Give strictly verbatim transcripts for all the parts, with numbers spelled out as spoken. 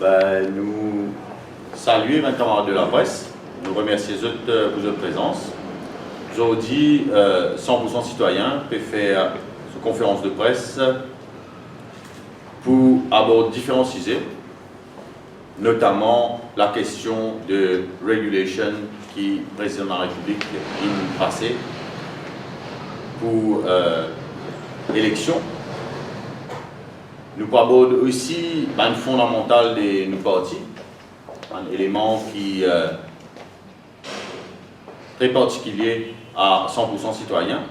Euh, nou salie bann kamarad de lapres, nou remersie zot, euh, pou zot prezans. Zordi, euh, San Pou San Sitwayin pe fer so konferans de pres pou abord diferan size, notaman lakestion de regulation ki Prezidan Larepiblik inn pase pou, euh, eleksion. Nou pou abord osi bann fondamantal de nou parti, bann eleman ki, euh, tre partikilie a San Pou San Sitwayin.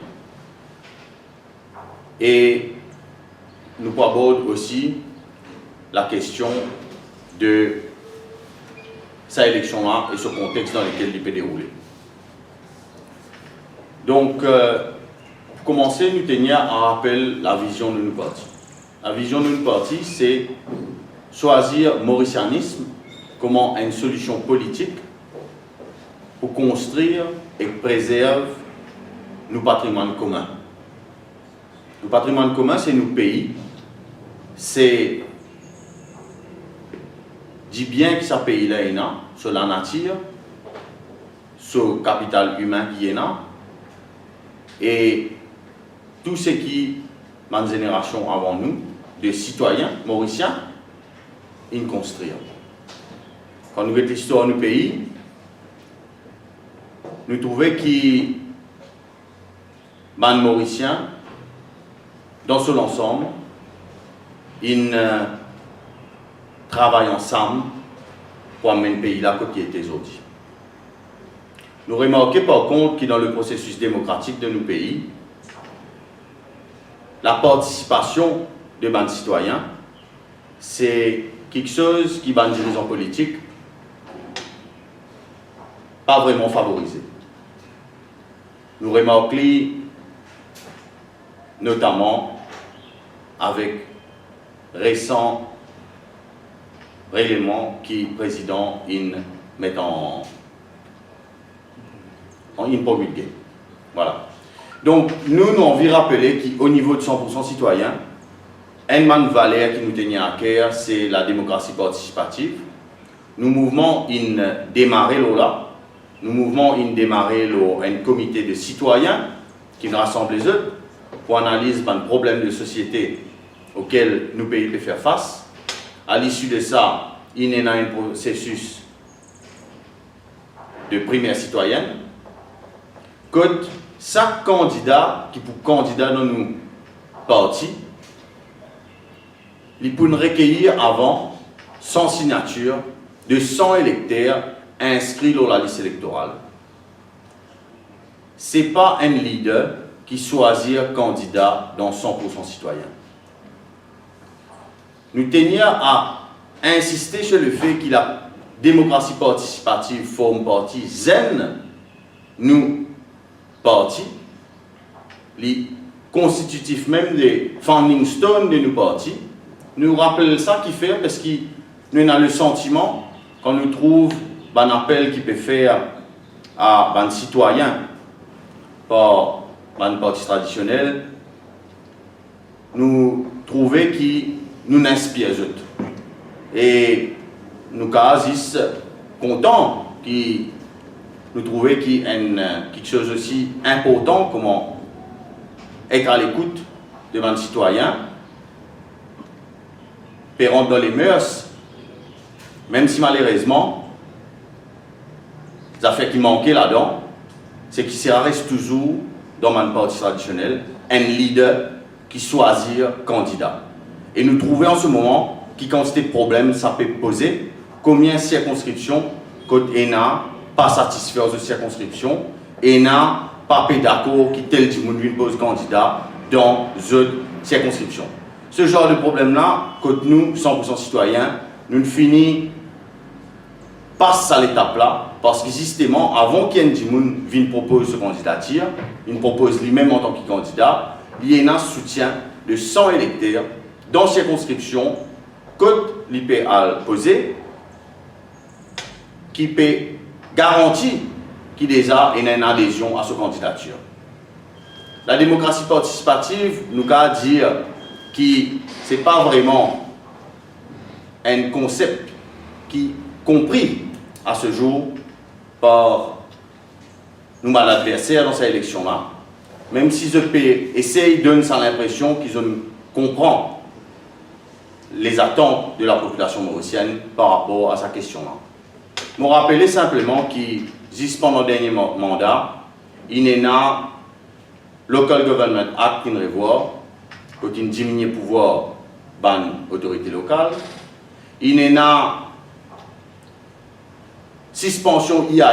E nou pou abord osi lakestion de sa eleksion la e so kontex dan lekel li pe deroule. Donk, euh, pou koumanse, nou tenir a rapel lavizion de nou parti. Lavizion de nou parti, se swazir morisianism kouma enn solision politik pou konstrir ek prezerv nou patrimwann komin. Nou patrimwann komin, se nou pei, se dibien ki sa pei la ena, so lanatir, so kapital imin ki ena, e tou seki bann zenerasion avan nou, de sitwayin morisien, inn konstrir. Kan nou get listwar nou pei, nou trouve ki bann Morisien, dan so lansam, inn, euh, travay ansam pou amenn pei la kot li ete zordi. Nou remarke par kont ki dan le prosesis demokratik de nou pei, lapartisipasion de bann sitwayin, se kiksoz ki bann dirizan politik pa vreman favorize. Nou remark li notaman avek resan regleman ki prezidan inn met an, an inn promilge. Vwala. Donk, nou, nou anvi rapele ki o nivo de San Pou San Sitwayin, enn bann valer ki nou tenir a ker, se lademokrasi partisipativ. Nou mouvman inn demare lor la. Nou mouvman inn demare lor enn komite de sitwayin ki rasanble zot pou analiz bann problem de sosiete okel nou pei pe fer fas. A lisi de sa, inn ena enn prosesis de primer sitwayin, kot sak kandida ki pou kandida dan nou parti, li pou rekeir avan san signatir de san elekter inskri lor lalis elektoral. Se pa enn lider ki swazir kandida dan San Pou San Sitwayin. Nou tenir a insiste sur le fe ki lademokrasi partisipativ form parti zenn nou parti, li konstititif mem de founding stone de nou parti. Nou rapel sa kifer, parski nou ena le santiman, kan nou trouv bann apel ki pe fer a bann sitwayin par bann parti tradisionel, nou trouve ki nou inspir zot. E nou kapav zis kontan ki nou trouve ki enn, kiksoz osi inportan kouma et a lekout de bann sitwayin pe rant dan lemers, mem si malerezman, zafer ki manke ladan, se ki sa res touzour dan bann parti tradisionel, enn lider ki swazir kandida. E nou trouve an se moman ki kantite problem sa pe poze, konbien sirkonskripsion kot ena pa satisfer zot sirkonskripsion, ena pa pe dakor ki tel dimoun vinn poz kandida dan zot sirkonskripsion. Se zanr de problem la, kot nou, San Pou San Sitwayin, nou fini pas sa letap la, parski zisteman, avan ki enn dimoun vinn propoz so kandidatir, vinn propoz limem antan ki kandida, li ena soutien de san elekter dan sirkonskripsion kot li pe al poze, ki pe garanti ki deza ena enn adezion a so kandidatir. Lademokrasi partisipativ, nou kapav dir ki se pa vreman enn konsep ki konpri a se zour par nou bann adverser dan sa eleksion la, mem si zot pe esey donn sa linpresion ki zot konpran lezatant de lapopilasion morisienn par rapor a sa kestion la. Mo rapele sinpleman ki zis pandan dernie ma-, manda, inn ena Local Government Act inn revwar, kot inn diminie pouvwar bann otorite lokal, inn ena sispansion E I A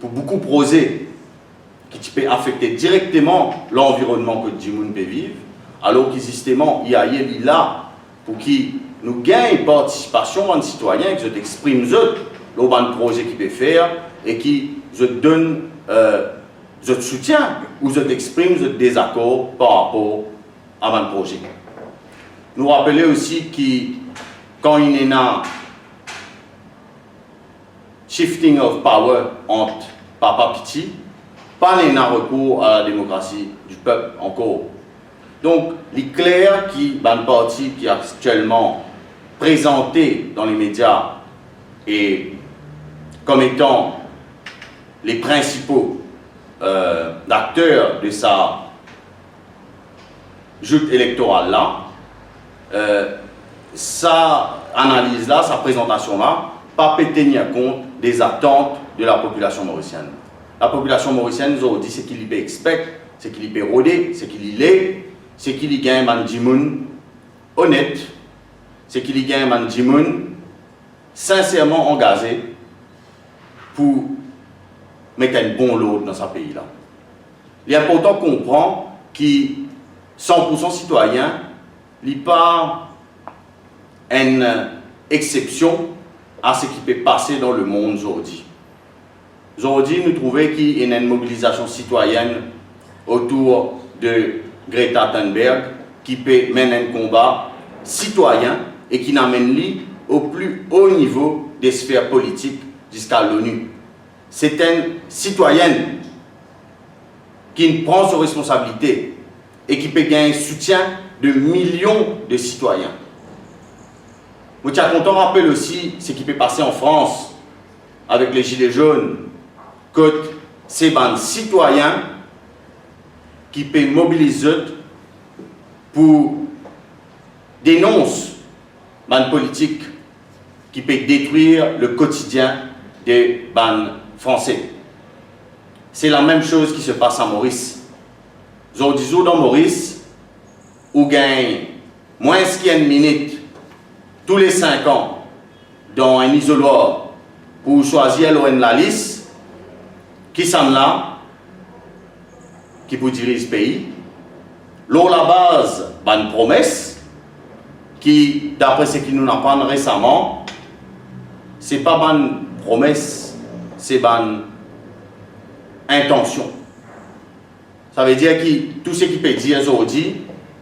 pou boukou proze ki ti pe afekte direkteman lanvironnman kot dimoun pe viv, alor ki zisteman E I A li la pou ki nou gagn partisipasion bann sitwayin, ki zot exprim zot lor bann proze ki pe fer e ki zot donn, eh, zot soutien ou zot exprim zot dezakor par rapor a bann proze. Nou rapele osi ki kan inn ena shifting of power ant papa piti, pa ena rekour a la demokrasi di pep ankor. Donk, li kler ki bann parti ki aktielman prezante dan lemedia e kom etan le prinsipo, eh, akter de sa jout elektoral la, eh, sa analiz la, sa prezantasion la, pa pe tenir kont de zatant de lapopilasion morisienn. Lapopilasion morisienn zordi, seki li pe expect, seki li pe rode, seki li le, seki li gagn bann dimoun onet, seki li gagn bann dimoun sinserman angaze pou met enn bon lord dan sa pei la. Li inportan konpran ki san pou san sitwayin, li pa enn exsepsion a seki pe pase dan lemond zordi. Zordi, nou trouve ki ena enn mobilizasion sitwayenn otour de Greta Thunberg ki pe menn enn konba sitwayin e ki amenn li o pli o nivo de sfer politik ziska l'ONU. Se enn sitwayenn ki pran so responsabilite e ki pe gagn soutien de milion de sitwayin. Mo ti a kontan rapel osi seki pe pase an Frans avek le zile zonn, kot se bann sitwayin ki pe mobiliz zot pou denons bann politik ki pe detrir le kotidien de bann Franse. Se lamem soz ki se pas a Moris. Zordi zour dan Moris, ou gagn mwins ki enn minit tou le sink an dan enn izolwar pou swazir lor enn lalis kisannla ki pou diriz pei, lor labaz bann promes ki, dapre seki nou aprann resaman, se pa bann promes, se bann intension. Savedir ki tou seki pe dir zordi,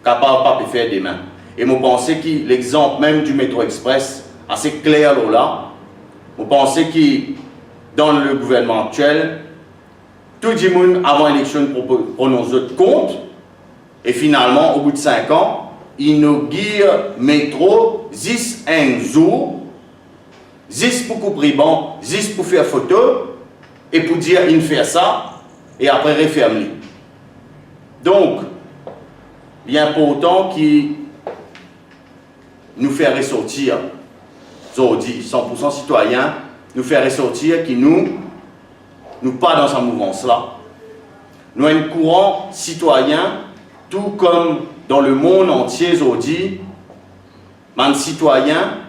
kapav pa pe fer demin. E mo panse ki lexanp mem di Metro Express ase kler lor la. Mo panse ki dan le gouvernman aktiel, tou dimoun avan eleksion propo-, pronons zot kont, e finalman, obout sink an, inogir metro zis enn zour, zis pou koup riban, zis pou fer foto, e pou dir inn fer sa, e apre referm li. Donk, li inportan ki nou fer resortir zordi, san pou san sitwayin, nou fer resortir ki nou, nou pa dan sa mouvans la. Nou enn kouran sitwayin, tou kom dan lemond antie zordi, bann sitwayin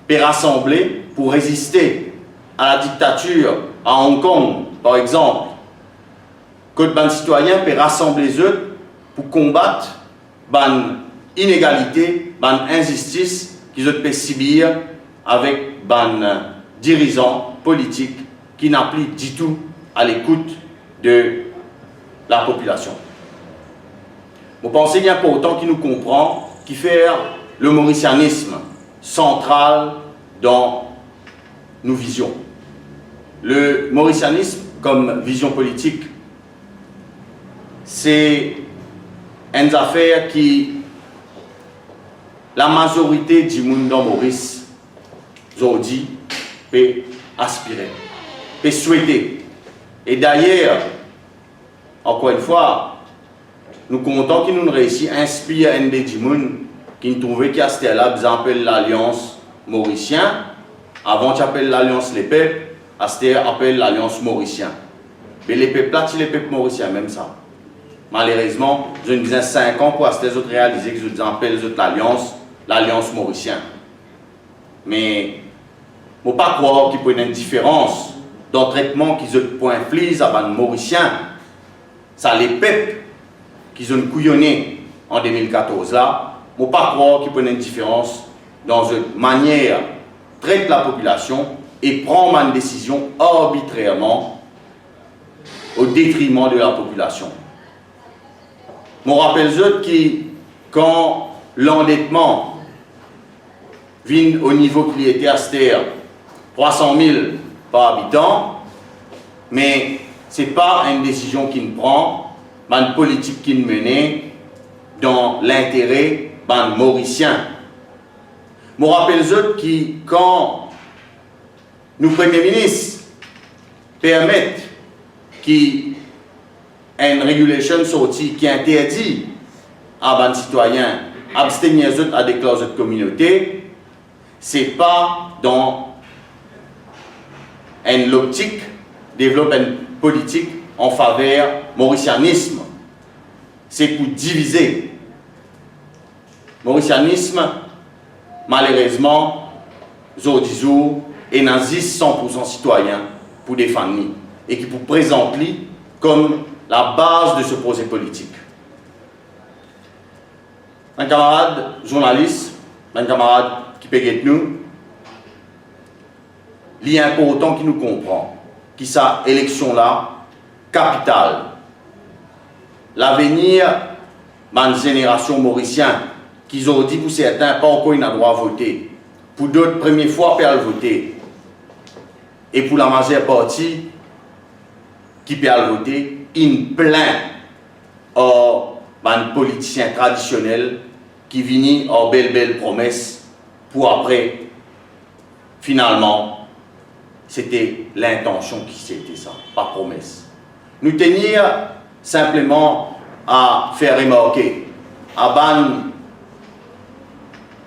pe rasanble pou reziste a la diktatir a Hong Kong, par exanp, kot bann sitwayin pe rasanble zot pou konbat bann inegalite, bann inzistis ki zot pe sibir avek bann dirizan politik ki napli ditou a lekout de lapopilasion. Mo panse li inportan ki nou konpran kifer le morisianism santral dan nou vizion. Le morisianism kom vizion politik, se enn zafer ki lamazorite dimoun dan Moris zordi pe aspire, pe swete. E dayer, ankor enn fwa, nou kontan ki nou reysi inspir enn de dimoun ki nou trouve ki aster la bizin apel Lalians Morisien, avan ti apel Lalians Lepep, aster apel Lalians Morisien. Me lepep la ti lepep morisien mem sa. Malerezman, zot inn bizin sink an pou aster zot realize ki zot bizin apel zot lalians, Lalians Morisien. Me mo pa krwar ki pou ena enn diferans dan tretman ki zot pou infliz a bann Morisien, sa lepep ki zot inn kouyone an de mil katorz la. Mo pa krwar ki pou ena enn diferans dan zot manier tret lapopilasion e pran bann desizion arbitrerman o detriman de lapopilasion. Mo rapel zot ki kan landetman vinn o nivo ki li ete aster, trwa san mil par abitan, me se pa enn desizion ki'nn pran, bann politik ki'nn mene dan lintere bann Morisien. Mo rapel zot ki kan nou Premie Minis permet ki enn regulation sorti ki interdi a bann sitwayin abstenir zot a deklar zot kominote, se pa dan enn loptik devlop enn politik an faver morisianism, se pou divize. Morisianism, malerezman, zordizour, ena zis san pour san sitwayin pou defann li e ki pou prezant li kom labaz de so proze politik. Bann kamarad zournalis, bann kamarad ki pe get nou, li inportan ki nou konpran ki sa eleksion la kapital. Lavenir bann zenerasion morisien ki zordi pou sertin pa ankor ena drwa vote, pou dot premie fwa pe al vote, e pou lamazer parti ki pe al vote, inn plin ar bann politisien tradisionel ki vini ar bel bel promes pou apre, finalman, sete lintansion ki sete sa, pa promes. Nou tenir sinpleman a fer remarke a bann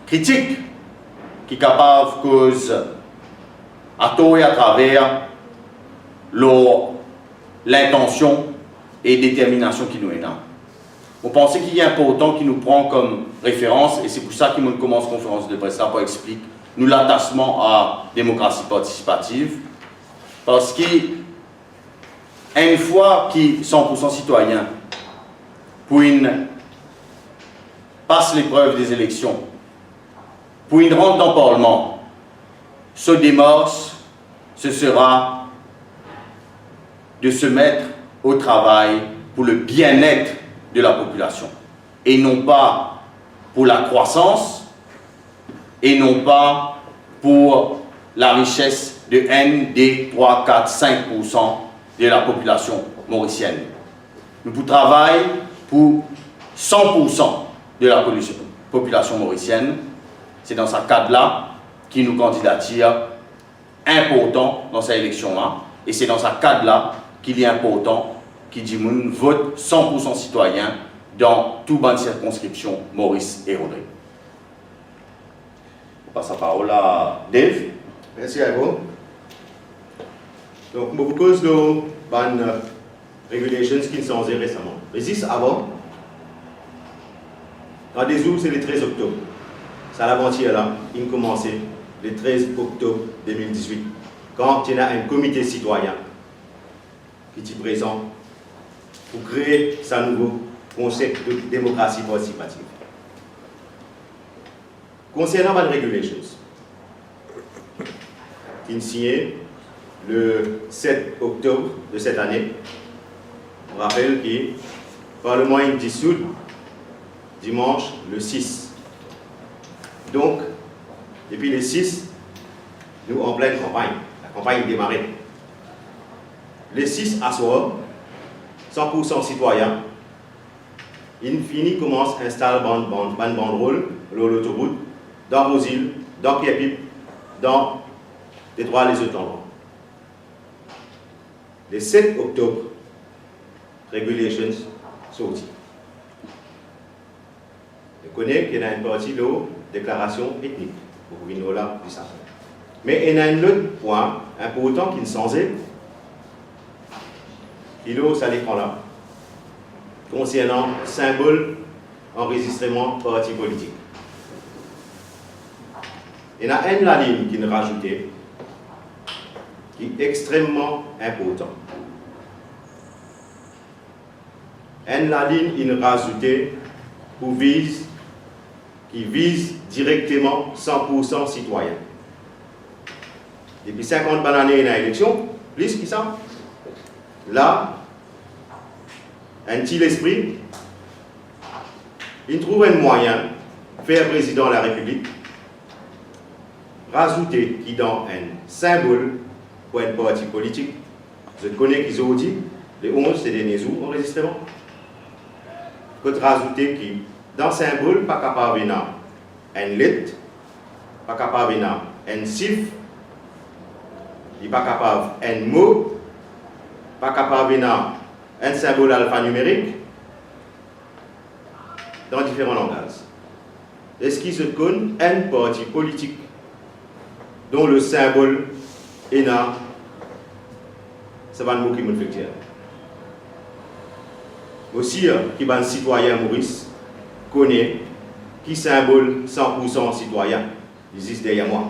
kritik ki kapav koz ator e atraver lor lintansion e determinasion ki nou ena. Mo panse ki li inportan ki nou pran kom referans, e se pou sa ki mo'nn koumans konferans de pres la pou explik nou latasman a demokrasi partisipativ, parski enn fwa ki san pour san sitwayin pou inn pas leprev de zeleksion, pou inn rant dan parlman, so demars, ce sera de se mettre au travail pour le bien-être de la population, et non pas pour la croissance, et non pas pour la richesse de enn, de, trwa, kat, sink pour san de la populasion morisienn. Nou pou travay pou san pour san de la poli-, popilasion morisienn. Se dan sa kad la ki nou kandidatir inportan dan sa eleksion la, e se dan sa kad la ki li inportan ki dimoun vot san pour san sitwayin dan tou bann sirkonskripsion Moris e Rodrig. Mo pas laparol a Dave. Mersi Ivo. Donk, mo pou koz lor bann, euh, regulations ki inn sanze resaman. Me zis avan, dan de zour, se le trez oktob. Sa lavantir la inn koumanse le trez oktob de mil dizwit, kan ti ena enn komite sitwayin ki ti prezan pou kree sa nouvo konsep de demokrasi partisipativ. Konsernan bann regulations ki'nn signe le set oktob de set ane, mo rapel ki parlman inn disoud dimans le sis. Donk, depi le sis, nou an plin kanpagn. Lakanpagn demare. Le sis aswar, san pour san sitwayin inn fini koumans instal bann, bann, bann bandrol lor lotorout, dan Beauzile, dan Pierre-Pipe, dan detrwa lezot landrwa. Le set oktob, regulations sorti. Nou kone ki ena enn parti lor deklarasion etnik, nou pou vinn lor la pli tar. Me ena enn lot pwin inportan ki sanze, ki lor sa lekran la, konsernan sinbol anrezistreman parti politik. Ena enn lalinn ki'nn razoute, ki extrememan inportan. Enn lalinn inn razoute pou viz, ki viz direkteman san pour san sitwayin. Depi sinkant bann ane ena eleksion, plis ki sa. La, enn ti lespri, li trouv enn mwayin fer Prezidan Larepiblik razoute ki dan enn sinbol pou enn parti politik, zot kone ki zordi, le onz, se dernie zour anrezistreman, kot razoute ki dan sinbol pa kapav ena enn let, pa kapav ena enn sif, li pa kapav enn mo, pa kapav ena enn sinbol alfanimerik, dan diferan langaz. Eski zot konn enn parti politik dont le sinbol ena sa bann mo ki mo fek dir? Mo sir ki bann sitwayin Moris kone ki sinbol san pour san sitwayin, li zis deryer mwa.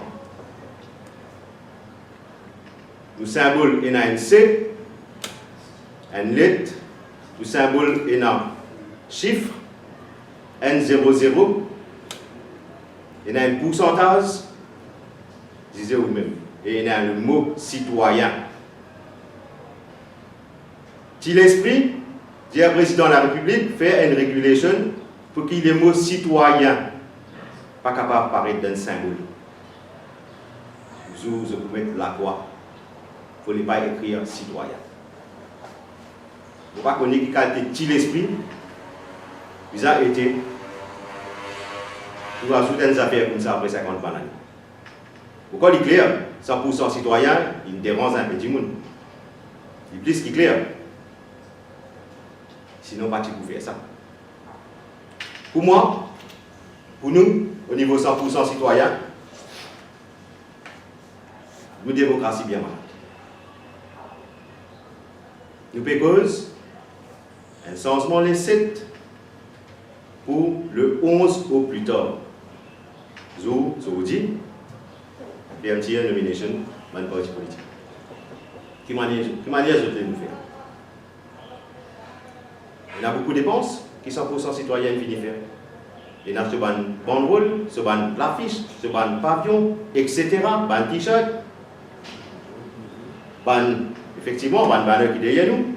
Nou sinbol ena enn C, enn let, nou sinbol ena sif, enn zero zero, ena enn poursantaz, zize ou mem, e ena le mo sitwayin. Ti lespri dir Prezidan Larepiblik fer enn regulation pou ki le mo sitwayin pa kapav paret dan sinbol. Zour zot pou met lakrwa, fode pa ekrir sitwayin. Mo pa kone ki kalite ti lespri bizin ete pou azout enn zafer koumsa apre sinkant bann ane. Ankor li kler, san pour san sitwayin, li deranz inpe dimoun. Li plis ki kler. Sinon, pa ti pou fer sa. Pou mwa, pou nou, o nivo san pour san sitwayin, nou demokrasi bien malad. Nou pe koz enn sanzman le set pou le onz o pli tar. Zour, zordi, fermtir nomination bann parti politik. Ki manier, ki manier zot le nou fer? Ena boukou depans ki san pour san sitwayin fini fer. Ena so bann bandrol, so bann lafis, so bann pavion, et cetera, bann t-shirt, bann, efektivman, bann banner ki deryer nou.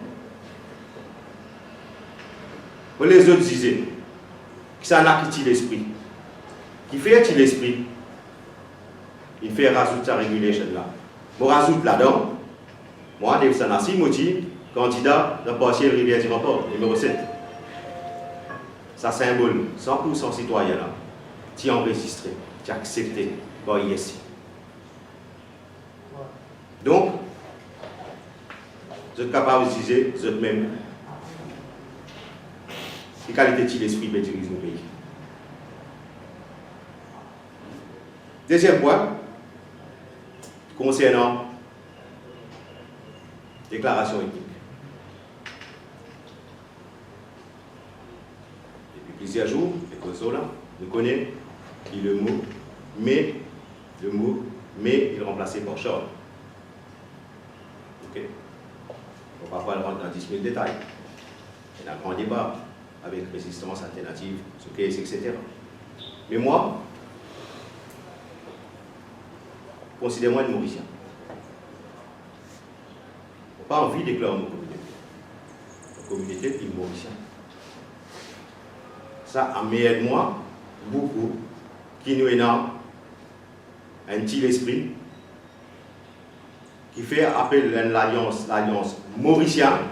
Pou lezot zize, kisannla ki ti lespri? Kifer ti lespri inn fer razout sa regulation la? Mo razout ladan, mwa, Davidson Larcy, mo ti kandida dan parsiel Rivière du Rempart, nimero set. Sa sinbol san pour san sitwayin la ti anrezistre, ti aksepte par I S C. Donk, zot kapav zize zot mem ki kalite ti lespri pe diriz nou pei. Deziem pwin, konsernan deklarasion etnik. Depi plizier zour, lekozo la, nou kone ki le mo me, le mo me, il ranplase par Charles. Ok. Mo pa pou al rant dan dis mil detay. Ena gran deba avek Rezistans Alternativ, Soukez, et cetera. Me mwa, konsider mwa enn Morisien. Mo pa anvi deklar mo kominote. Mo kominote ki Morisien. Sa anmerd mwa boukou ki nou ena enn ti lespri ki fer apel enn lalians, lalians Morisien,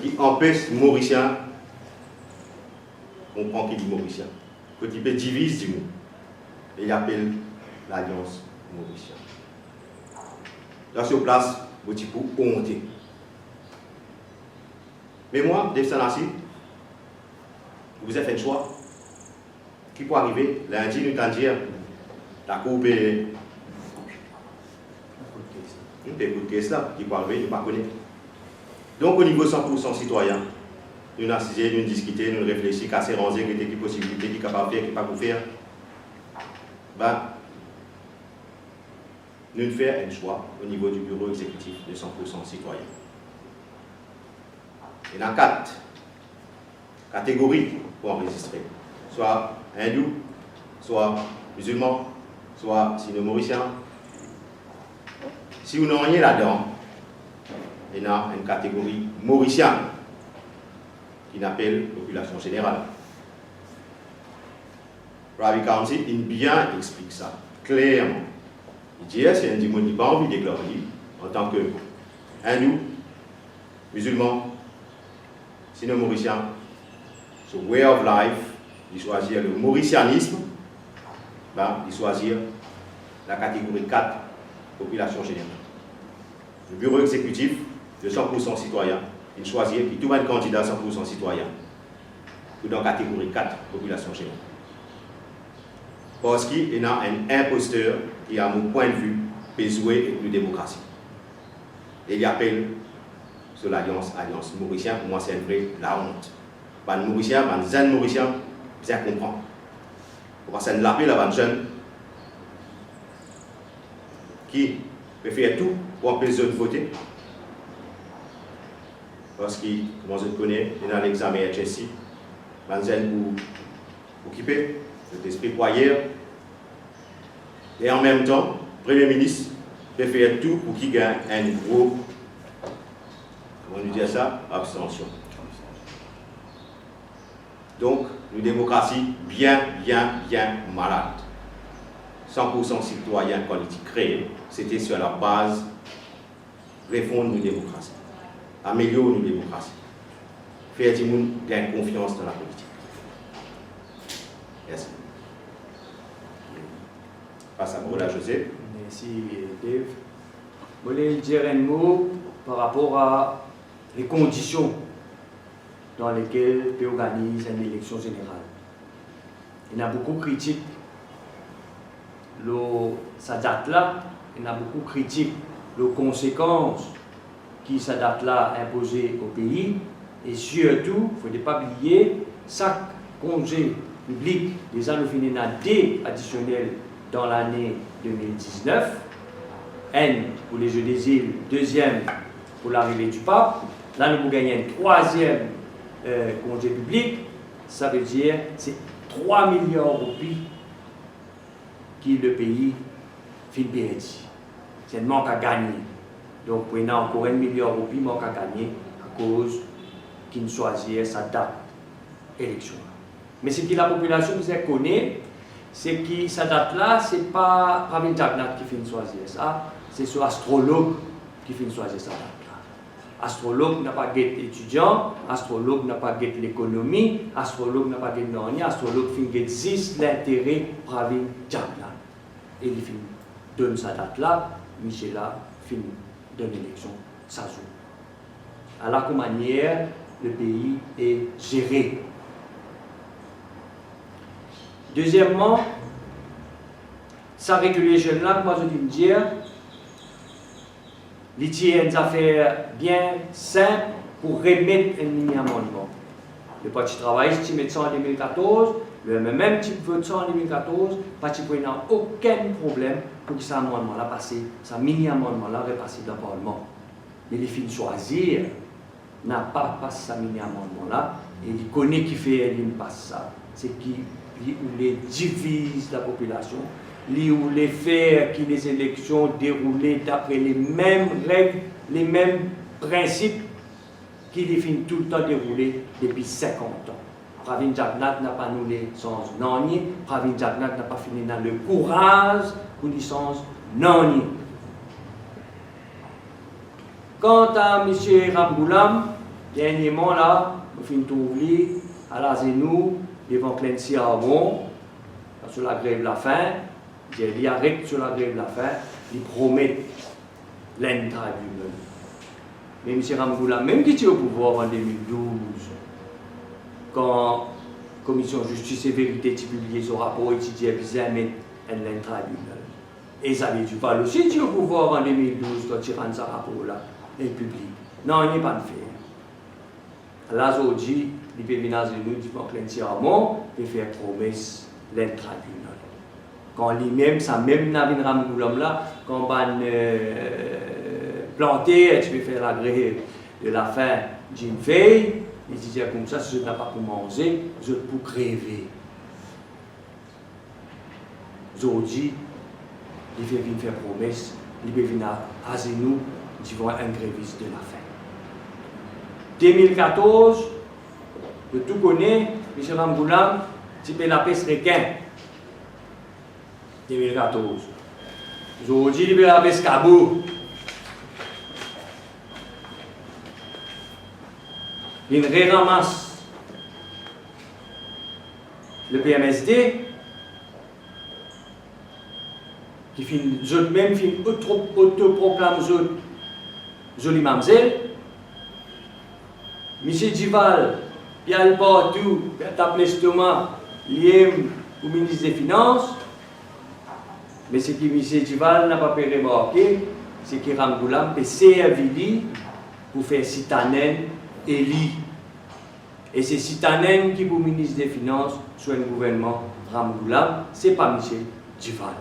ki anpes Morisien konpran ki li Morisien, kot li pe diviz dimoun. e li apel Lalians Morisien. Dan so plas, mo ti pou onte. Me mwa, Dave Sanasi, mo bizin fer enn swa. Ki pou arive? Lindi nou tann dir, lakour pe, hmm, pe ekout kes la, ki pou arive, nou pa kone. Donk, o nivo san pou san sitwayin, nou asize, nou diskite, nou reflesi, kas ranze, gete ki posibilite, ki kapav fer, ki pa pou fer. Be, nou fer enn swa o nivo di biro exekitif de san pou san sitwayin. Ena kat kategori pou anrezistre, swa Indou, swa Mizilman, swa Sino-Morisien. Si ou nanye ladan, ena enn kategori Morisien ki nou apel popilasion zeneral. Privy Council inn bien explik sa klerman. Li dir, si enn dimoun li pa anvi deklar li antan ki Indou, Mizilman, Sino-Morisien, so way of life, li swazir le morisianism, be, li swazir lakategori kat, popilasion zeneral. Le biro exekitif de san pou san sitwayin, li swazir ki tou bann kandida san pou san sitwayin pou dan kategori kat, popilasion zeneral. Parski ena enn inposter ki, a mo pwin de vi, pe zwe ek nou demokrasi. E li apel so lalians, Alians Morisien, pou mwa se enn vre laont. Bann Morisien, bann zenn Morisien, bizin konpran. Fode pas enn lapel a bann zenn ki pe fer tou pou anpes zot vote. Parski, kouma zot kone, ena lexame HSC, bann zenn pou okipe, zot lespri pou ayer. E anmemtan, Premie Minis pe fer tou pou ki gagn enn gro, kouma nou dir sa, abstansion. Donk, nou demokrasi bien, bien, bien malad. San pou san sitwayin, kan li ti kree, sete sir labaz refond nou demokrasi, amelior nou demokrasi, fer dimoun gagn konfians dan lapolitik. Mersi. Pas laparol a Joseph. Mersi, Dave. Mo le dir enn mo par rapor a lekondision dan lekel pe organiz enn eleksion zeneral. Ena boukou kritik lor sa dat la, ena boukou kritik lor konsekans ki sa dat la inpoze o pei, e sirtou, fode pa bliye, sak konze piblik, deza nou finn ena de adisionel dan lane de mil diznef, enn pou le Jeux des Îles, deziem pou larive di pap, la nou pou gagn enn trwaziem, eh, konze piblik, savedir se trwa miliar roupi ki lepei finn perdi. Se enn mank a gagne. Donk, pou ena ankor enn miliar roupi mank a gagne akoz ki'nn swazir sa dat eleksion la. Me seki lapopilasion bizin kone, seki sa dat la, se pa Pravin Jagannath ki finn swazir sa, se so astrolog ki finn swazir sa dat la. Astrolog napa get etidian, astrolog napa get lekonomi, astrolog napa get nanye, astrolog finn get zis lintere Pravin Jagannath. E li finn donn sa dat la, misie la finn donn eleksion sa zour. Ala kouma manier lepei e zere. Dezieman, sa regulation la, kouma zot inn dir, li ti enn zafer bien sinp pou remet enn mini amannman. Leparti Travayis ti met sa an de mil katorz, le MMM ti vot sa an de mil katorz, pa ti pou ena okenn problem pou ki sa amannman la pase, sa mini amannman la repase dan parlman. Me li finn swazir napa pas sa mini amannman la, e li kone kifer li'nn pas sa. Seki li oule diviz lapopilasion, li oule fer ki lezeleksion deroule dapre lemem reg, lemem prinsip ki li finn toultan deroule depi sinkant an. Pravin Jagannath napa oule sanz nanye, Pravin Jagannath napa finn ena lekouraz pou li sanz nanye. Kanta misie Ramgoolam, dernieman la, nou finn trouv li al azenou devan Clancy Arbron, So lagrev lafin, dir li aret so lagrev lafin, li promet Land Tribunal. Me misie Ramgoolam, mem ki ti o pouvwar an de mil douz, kan Komision Zistis e Verite ti pibliye so rapor, e ti dir bizin met enn Land Tribunal. E Xavier Duval osi ti o pouvwar an de mil douz, kan ti rann sa rapor la, e piblik. Nanye pa'nn fer. La zordi, li pe vinn azenou divan Clemenceau Armand, pe fer promes Land Tribunal. Kan limem, sa mem Navin Ramgoolam la, kan bann, eh, planter ti pe fer lagrev de lafin, Jim Fay, li ti dir koumsa, si zot napa pou manze, zot pou kreve. Zordi, li pe vinn fer promes, li pe vinn a-, azenou divan enn grevis de lafin. De mil katorz, zot tou kone, misie Ramgoolam ti pe lapes rekin. De mil katorz. Zordi, li pe lapes kabou. Li reramas le P M S D, ki finn, zot mem finn otro-, otoproklam zot zoli mamzel. Misie Duval, li al partou, li tap lestoma, li em pou minis de finans. Me seki misie Duval napa pe remarke, seki Ramgoolam pe servi li pou fer sit-in-enn eli. E se sit-in-enn ki pou minis de finans sou enn gouvernman Ramgoolam, se pa misie Duval.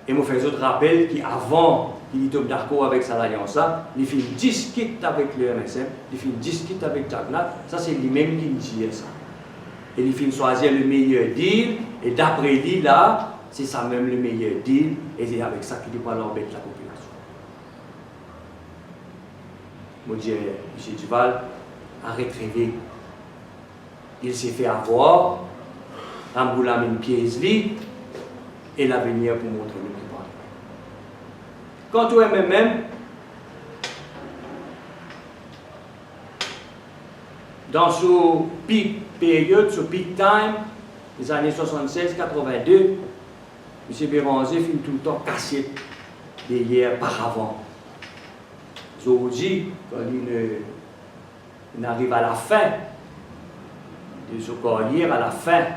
E mo fer zot rapel ki avan ki li tom dakor avek sa lalians la, li finn diskit avek le M S M, li finn diskit avek Jack Lang, sa se limem ki dir sa. E li finn swazir le meyer deal, e dapre li la, se sa mem le meyer deal, e se avek sa ki li pou al anbet lapopilasion. Mo dir, misie Duval, aret reve. Il s'est fait avoir, Ramgoolam inn piez li, e lavenir pou montre nou ki pare. Kant o M M M, dan so peak period, so peak time, lezane swasannsez katrevin-de, misie Bérenger finn toultan kasiet deryer paravan. Zordi, kan li, li ariv a lafin de so karyer, a lafin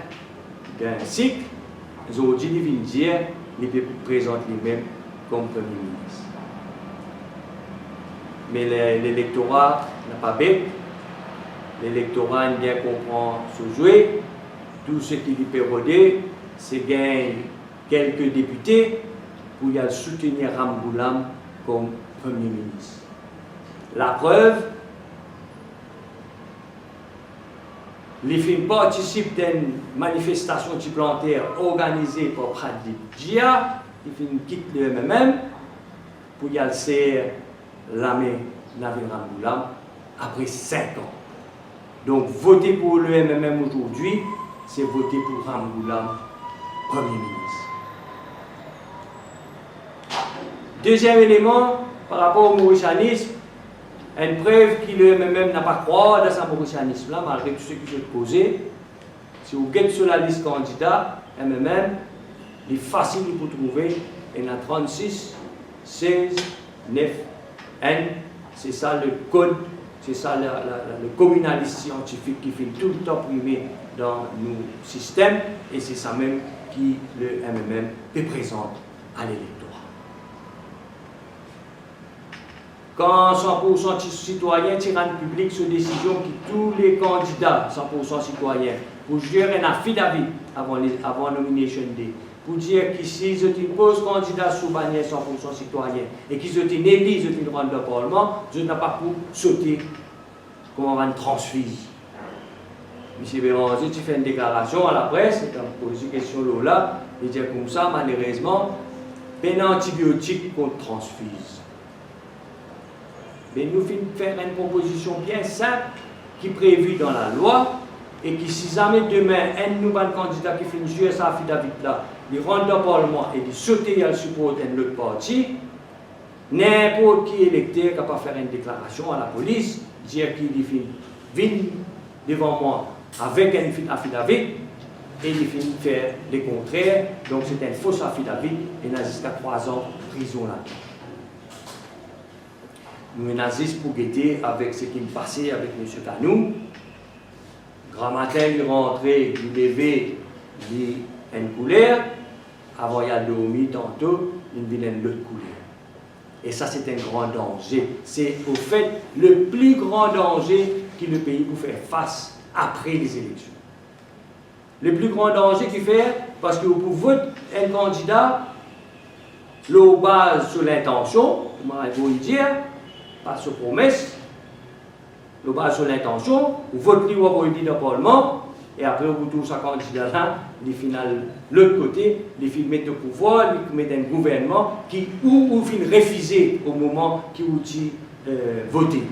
d'enn sik, zordi li vinn dir li pe prezant limem kom Premie Minis. Me le-, lelektora napa bet, lelektora inn bien konpran so zwe, tou seki li pe rode, se gagn kelke depite pou li al soutenir Ramgoolam kom Premie Minis. Laprev, li finn partisip dan enn manifestasion ti planter organize par Pradeep Jia, li finn kit le M M M pou li al ser lame Navin Ramgoolam apre sink an. Donk, vote pou le M M M ozordi, se vote pou Ramgoolam Premie Minis. Deziem eleman, par rapor o morisianism, enn prev ki le M M M napa krwar dan sa morisianism la, malgre tou seki zot koze, si ou get so lalis kandida M M M, li fasil pou trouve, ena trannsis, sez, nef, enn, se sa le kod, se sa la, la, la, le kominalis siantifik ki finn toultan prime dan nou sistem, e se sa mem ki le M M M pe prezant a lelektora. Kan san pour san ti-, sitwayin ti rann piblik so desizion ki tou le kandida san pour san sitwayin pou zwer enn affidavit avan le, avan nomination day, pou dir ki si zot inn poz kandida sou bannier san pour san sitwayin e ki zot inn eli, zot inn rant dan parlman, zot napa pou sote kouma bann transfiz. Misie Bérenger ti fer enn deklarasion a lapres, letan poze kestion lor la, li dir koumsa, malerezman, pena antibiotik kont transfiz. Me nou finn fer enn propozision bien sinp ki previ dan lalwa, e ki si zame demin enn nou bann kandida ki finn zwer sa affidavit la, li rant dan parlman e li sote al siport enn lot parti, ninport ki elekter kapav fer enn deklarasion a lapolis, dir ki li finn vinn devan mwa avek enn fi-, affidavit, E li finn fer lekontrer, donk se enn fos afidavit, ena ziska trwa zan prizon ladan. Nou ena zis pou gete avek seki pase avek Misie Kanou. Gramatin li rantre, li leve, li enn kouler, avan li al dormi, tanto li vinn enn lot kouler. E sa se enn gran danze. Se, anfet, le pli gran danze ki le pei pou fer fas apre lezeleksion. Le pli gran danze kifer, parski ou pou vot enn kandida lor baz so lintansion, kouma Ego inn dir, pa so promes, lor baz so lintansion, ou vot li, ou avoy li dan parlman, e apre ou pou trouv sa kandida la, li finn al lot kote, li finn met o pouvwar, li met enn gouvernman ki ou, ou finn refize o moman ki ou ti, eh, vote.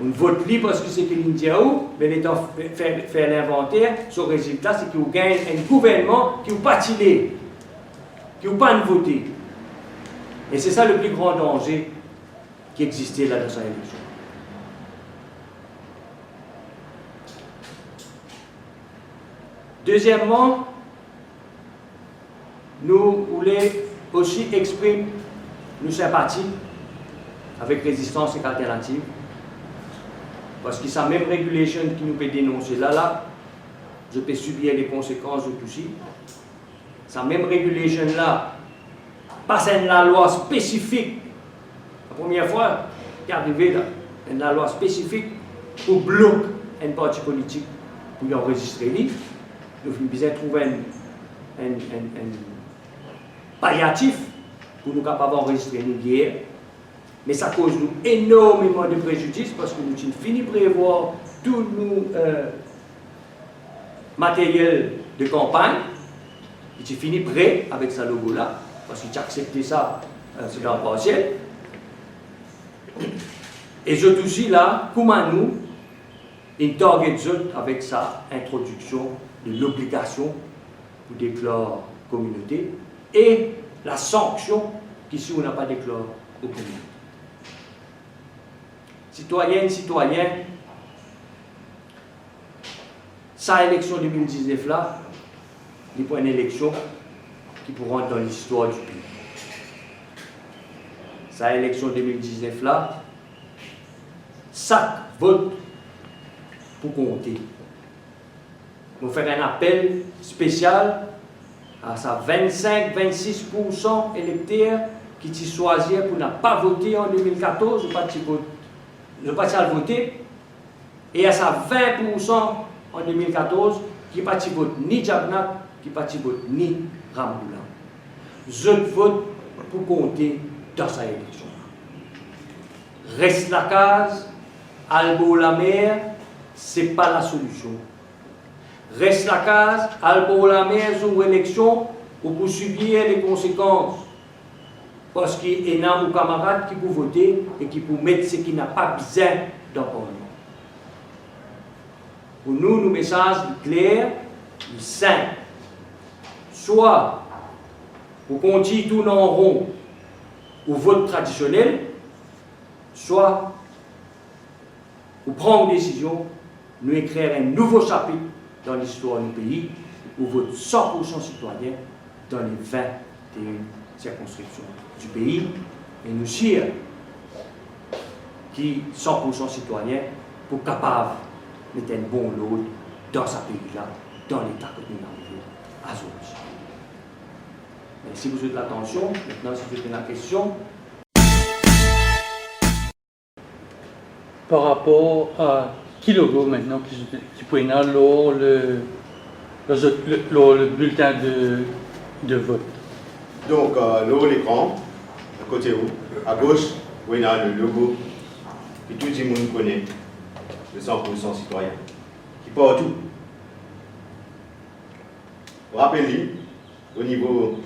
Ou vot li parski seki linn dir ou, me letan fer, fer linvanter, so rezilta seki ou gagn enn gouvernman ki ou pa ti le, ki ou pa'nn vote. E se sa le pli gran danze ki existe la dan sa eleksion. Dezieman, nou oule osi exprim nou sinpati avek Rezistans ek Alternativ, parski sa mem regulation ki nou pe denonse la, la, zot pe sibir lekonsekans zot osi. Sa mem regulation la pas enn lalwa spesifik. La premie fwa ki arive la, enn lalwa spesifik pou blok enn parti politik pou li anrezistre li. Nou finn bizin trouv enn, enn, enn, enn palyatif pou nou kapav anrezistre nou ler. Me sa koz nou enormeman de prezidis, parski nou ti fini prevwar tou nou, eh, materyel de kanpagn, ki ti fini pre avek sa logo la, parski ti aksepte sa, eh, se dan parsiel. E zot osi la, kouma nou, inn target zot avek sa introdiksion de lobligasion pou deklar kominote e lasanksion ki si ou napa deklar kominote. Sitwayenn, sitwayen, sa eleksion de mil diznef la, li pou enn eleksion ki pou rant dan listwar di pei. Sa eleksion de mil diznef la, sak vot pou konte. Mo fer enn apel spesial a sa vennsink, vennsis poursan elekter ki ti swazir pou napa vote an de mil katorz, zot pa ti vot, zot pa ti al vote, e a sa vin poursan an de mil katorz ki pa ti vot ni Jagannath, ki pa ti vot ni Ramgoolam. Zot vot pou konte dan sa eleksion la. Res lakaz, al bor lamer, se pa lasolision. Res lakaz, al bor lamer zour eleksion, ou pou sibir lekonsekans, parski ena ou kamarad ki pou vote e ki pou met seki napa bizin dan parlman. Pou nou, nou mesaz li kler, li sinp. Swa ou kontign tourn an ron, ou vot tradisionel, swa ou pran ou desizion, nou ekrir enn nouvo sapit dan listwar nou pei, ou vot san poursan sitwayen dan le vin e enn sirkonskripsion di pei, e nou sir ki san poursan sitwayen pou kapav met enn bon lord dan sa pei la, dan leta kot nou arive azordi. Mersi pou zot latansion. Aster, si zot ena kestion. Par rapor a ki logo aster ki, ki pou ena lor le, lor zot, le, lor le biltin de, de vot? Donk, euh, lor lekran, kote ou, agos, ou ena le logo ki tou dimoun kone, le san poursan sitwayen, ki partou. Rapel li, o nivo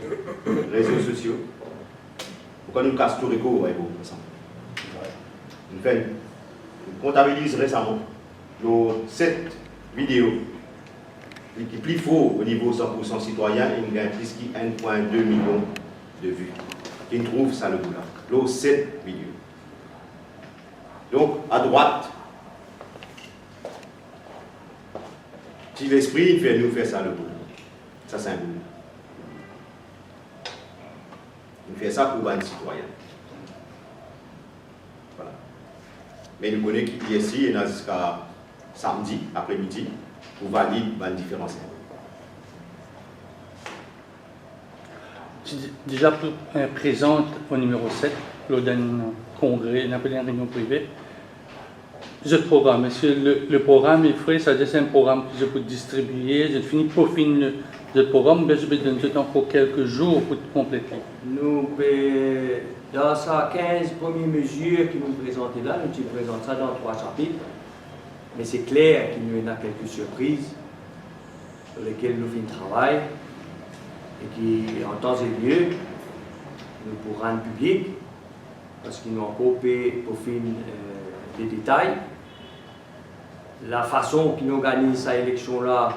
rezo sosio, pou kan nou kas tou rekor, wi, bon, sa. Nou fer enn kontabiliz resaman, lor set video, li ki pli for o nivo san poursan sitwayen, inn gagn plis ki enn pwin de milion de vi, ki trouv sa logo la, lor set video. Donk, adrwat, Si lespri inn fer nou fer sa lor nou, sa sinbol. Inn fer sa pou bann sitwayin. Vwala. Me nou kone ki PSC ena ziska samdi apre midi pou valid bann diferan sinbol. Ti de-, deza pre-, eh, prezant o nimero set, lor enn kongre, nou apel enn reynion prive, zot program. Eski le, le program li fre, savedir se enn program ki zot pou distribie, zot fini pofinn le, zot program, oubien zot pe donn zot ankor kelke zour pou konplete? Nou pe, dan sa kinz premie mezir ki nou prezante la, nou ti prezant sa dan trwa sapit, me se kler ki nou ena kelke sirpriz lor lekel nou finn travay e ki, an tan e lie, nou pou rann piblik, parski nou ankor pe pofinn, eh, de detay. Lafason ki nou organiz sa eleksion la,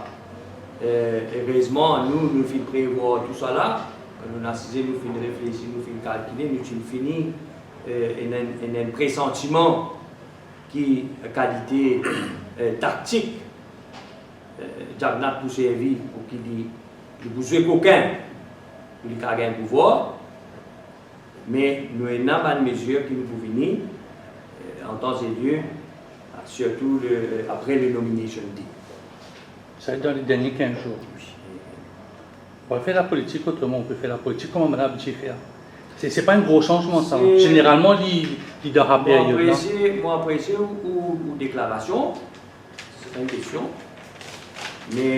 eh, erezman, nou, nou finn prevwar tousala. Kan nou asize, nou finn reflesi, nou finn kalkile, nou ti fini, eh, ena enn, ena enn presantiman ki kalite, eh, taktik, eh, Jack Nat pou servi pou ki li, li pou zwe kokin, pou li kapav gagn pouvwar. Me nou ena bann mezir ki nou pou vini, eh, an tan e lie, sirtou le, apre le nomination day. Sa dan le dernie kinz zour. Wi. Ou pe fer lapolitik otreman, ou pe fer lapolitik kouma bann la abitie fer. Se, se pa enn gro sanzman sa. Se Zeneralman, li, li dan sa peryod la. Mo apresie, mo apresie ou, ou, ou deklarasion. Se pa enn kestion. Me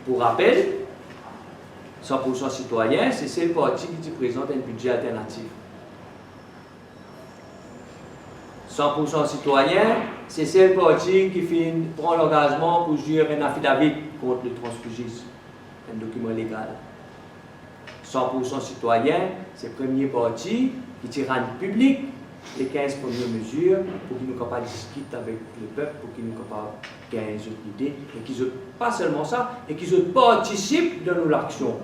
pou rapel, San pour san Sitwayin, se sel parti ki ti prezant enn bidze alternatif. San pour san Sitwayin, se sel parti ki finn pran langazman pou zir enn afidavit kont le transfuzism, enn dokiman legal. San pour san Sitwayin, se premie parti ki ti rann piblik le kinz premie mezir pou ki nou kapav diskit avek lepep, pou ki nou kapav gagn zot lide, e ki zot, pa selman sa, e ki zot partisip dan nou laksion.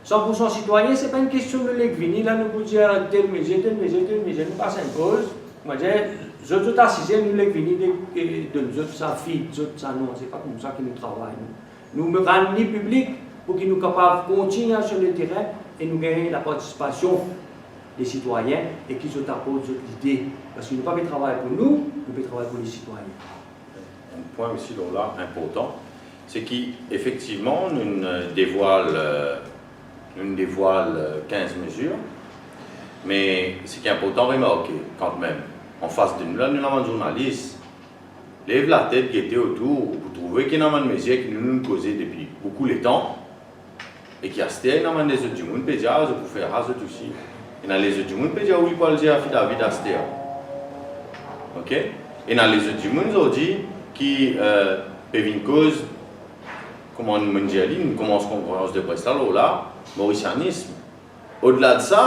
San pour san Sitwayin, se pa enn kestion nou leg vini la, nou pou dir tel mezir, tel mezir, tel mezir, nou pas enn koz. Mo dir, zot, zot asize, nou leg vini, de, e, donn zot sa, feed zot sa, non, se pa koumsa ki nou travay, nou. Nou rann li piblik pou ki nou kapav kontigne al sir le terin e nou gagn lapartisipasion de sitwayin e ki zot aport zot lide. Parski nou pa pe travay pou nou, nou pe travay pou le sitwayin. Enn pwin osi lor la inportan, se ki efektivman nou, eh, devwal, eh, nou devwal, eh, kinz mezir, me seki inportan remarke kanmem, anfas de nou la, nou ena bann zournalis. Lev latet, gete otour, ou pou trouve ki ena bann mezir ki nou, nou koze depi boukou letan, e ki aster ena bann lezot dimoun pe dir, ah, zot pou fer sa zot osi. Ena lezot dimoun pe dir, wi, pou al dir afidavit aster. Ok? Ena lezot dimoun zordi ki, eh, pe vinn koz, kouma nou dir li, nou koumans konferans de pres la, lor la, morisianism. Odela de sa,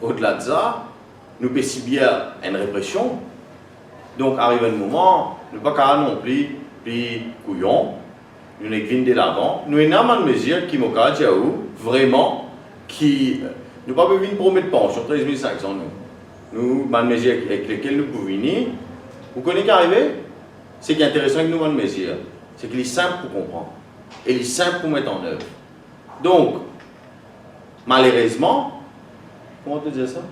odela de sa, nou pe sibir enn represion. Donk, ariv enn moman, nou pa kapav non pli, pli kouyon, nou nek vinn delavan. Nou ena bann mezir ki mo kapav dir ou, vreman, ki, nou pa pe vinn promet pansion trez mil sink san, nou. Nou, bann mezir ek lekel nou pou vini, ou kone ki arive? Seki interesan ek nou bann mezir, seki li sinp pou konpran, e li sinp pou met an ev. Donk, malerezman, kouma to dir sa?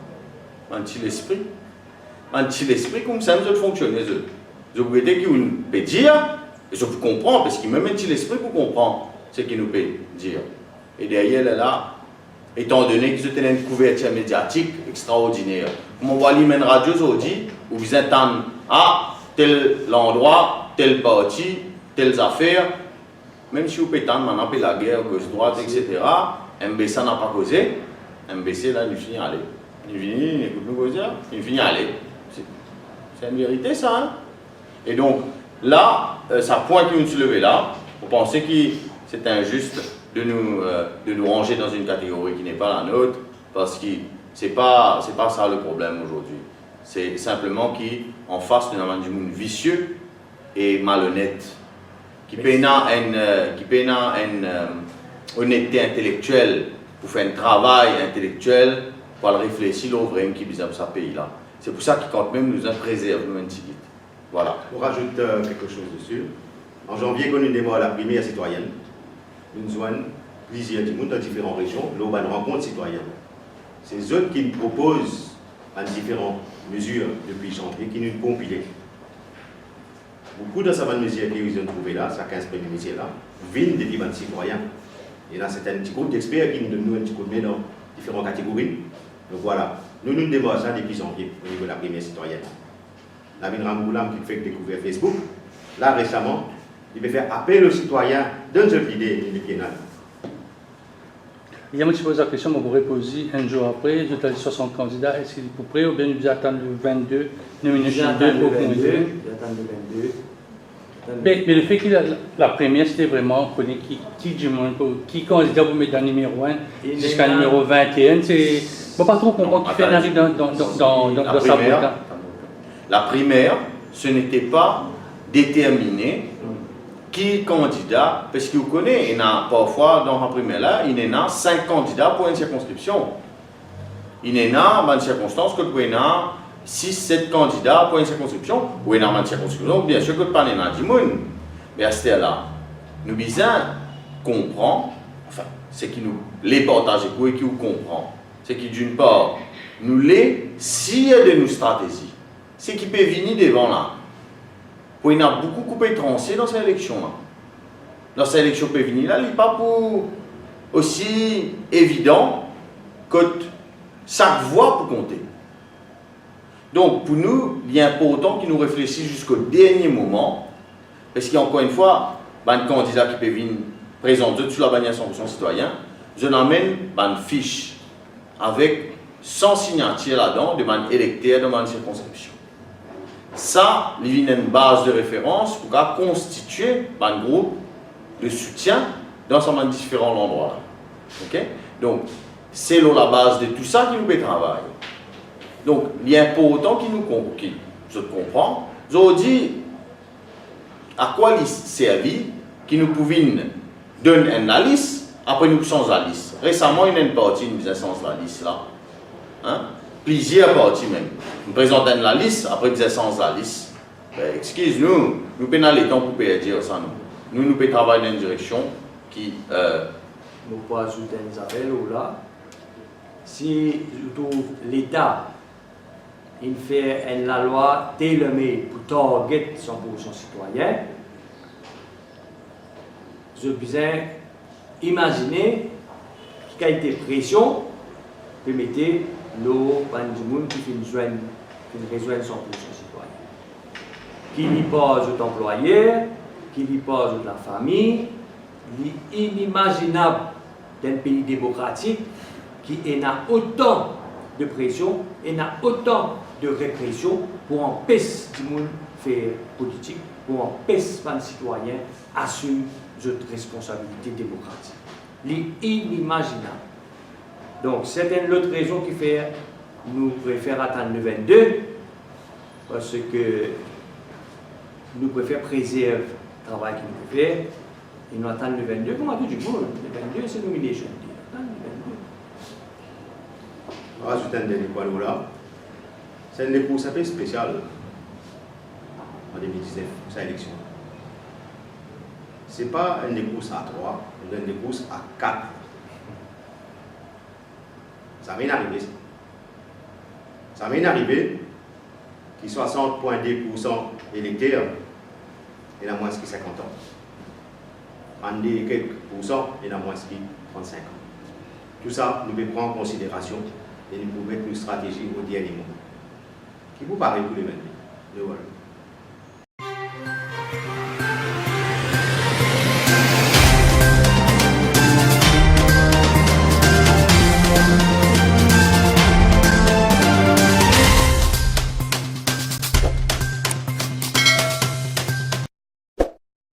Bann ti lespri. Bann ti lespri, koumsa mem zot fonksione, zot. Zot pou gete ki ou pe dir, e zot pou konpran, parski mem enn ti lespri pou konpran seki nou pe dir. E deryer, lerla, etandone ki zot ena enn kouvertir mediatik extraordiner, kouma ou alim enn radio zordi, ou bizin tann, ah, tel landrwa, tel parti, tel zafer, mem si ou pe tann, bann la pe lager, gos, drwat, etsetera, MBC napa koze, MBC la, li fini ale. Li vini, li ekout nou koze, li fini ale. Se, se enn verite sa, hein? E donk, la, eh, sa pwin ki nou ti leve la, mo panse ki se inzis de nou, eh, de nou ranze dan enn kategori ki napa la not, parski se pa, se pa sa le problem azordi. Se sinpleman ki anfas nou ena bann dimoun visie e malonet, ki pena enn, eh, ki pena enn, eh, onekte intelektiel pou fer enn travay intelektiel pou al reflesi lor vremem ki bizin pou sa pei la. Se pou sa ki kanmem nou bizin prezerv nou enn tigit. Vwala. Ou razout, eh, kiksoz desi? An zanvie, kan nou demar laprimer sitwayenn, nou zwenn plizier dimoun dan diferan rezion lor bann rankont sitwayenn. Se zot ki'nn propoz bann diferan mezir depi zanvie ki nou konpile. Boukou dan sa bann mezir ki zot inn trouve la, sa kinz premie mezir la, vinn depi bann sitwayen. Ena sertin ti group dexper ki donn nou enn ti koudme dan diferan kategori. Donk vwala, nou, nou demar sa depi zanvie o nivo laprimer sitwayenn. Lavil Ramgoolam ki fek dekouver Facebook, la resaman, li pe fer apel o sitwayen, donn zot lide, li, li pe ena. Li, mo ti poz la kestion, mo pou repoz li enn zour apre, zot al swasant kandida, eski li pou pre oubien nou bizin atann le vennde, nomination day pou kominike? Bizin atann le vennde. Me, me lefe ki la, la, laprimer, sete vreman kone ki, ki dimoun pou, ki kandida pou met dan nimero enn ziska nimero vennenn, se, mo pa tro konpran ki fer inn ariv dan, dan, dan, dan, dan, dan sa bout la. La primaire, ce n'était pas déterminer ki kandida, parski ou kone, ena parfwa dan sa primer la, ena sink kandida pou enn sirkonskripsion. Ena bann sirkonstans kot pou ena sis, set kandida pou enn sirkonskripsion, ou ena bann sirkonskripsion, biensir, kot pa'nn ena dimoun. Me aster la, nou bizin konpran, anfin, seki nou le partaze pou ki ou konpran, seki, d'une part, nou le sir de nou stratezi. Seki pe vini devan la, pou ena boukou koupe transe dan sa eleksion la. Dan sa eleksion pe vini la, li pa pou osi evidan kot sak vwa pou konte. Donk, pou nou, li inportan ki nou reflesi ziska dernie moman, parski, ankor enn fwa, bann kandida ki pe vinn prezant zot sou labanier san pour san sitwayen, zot amenn bann fis avek san signatir ladan de bann elekter dan bann sirkonskripsion. Sa, li vinn enn baz de referans pou kapav konstitie bann group de soutien dan sa bann diferan landrwa la. Ok? Donk, se lor labaz de tou sa ki nou pe travay. Donk, li inportan ki nou konp-, ki zot konpran. Zordi, a kwa li servi ki nou pou vinn donn enn lalis, apre nou pou sanz lalis? Resaman, ena enn parti nou bizin sanz lalis la. Hein? Plizier parti mem. Nou prezant enn lalis, apre bizin sanz lalis. Be, exkiz nou, nou pena letan pou perdi ar sa, non. Nou, nou pe travay dan enn direksion ki, euh, mo pou azout enn zafer lor la. Si ou trouv Leta inn fer enn lalwa tailor-made pou target san pour san sitwayen, zot bizin imazine ki kalite presion pe mete lor bann dimoun ki finn zwenn, finn rezwenn san pour san sitwayen. Ki li par zot anplwayer, ki li par zot lafami, li inimazinab dan enn pei demokratik ki ena otan de presion, ena otan de represion pou anpes dimoun fer politik, pou anpes bann sitwayen asim zot responsabilite demokratik. Li inimazinab. Donk, se enn lot rezon ki fer nou prefer atann le vennde, parski nou prefer prezerv travay ki nou pe fer, e nou atann le vennde, kouma tou dimoun, le vennde, se nomination day. Atann le vennde. Mo azout enn dernie pwin lor la. Se enn lekours inpe spesial an de mil diznef, sa eleksion. Se pa enn lekours a trwa, me enn lekours a kat. Zame inn arive sa. Zame inn arive ki swasant pwin de pour san elekter ena mwins ki sinkant an. Trannde e kek pour san ena mwins ki trannsink an. Tou sa, nou pe pran an konsiderasion e nou pou met nou stratezi o dernie moman. Ki pou pare pou le vennde? Lewel.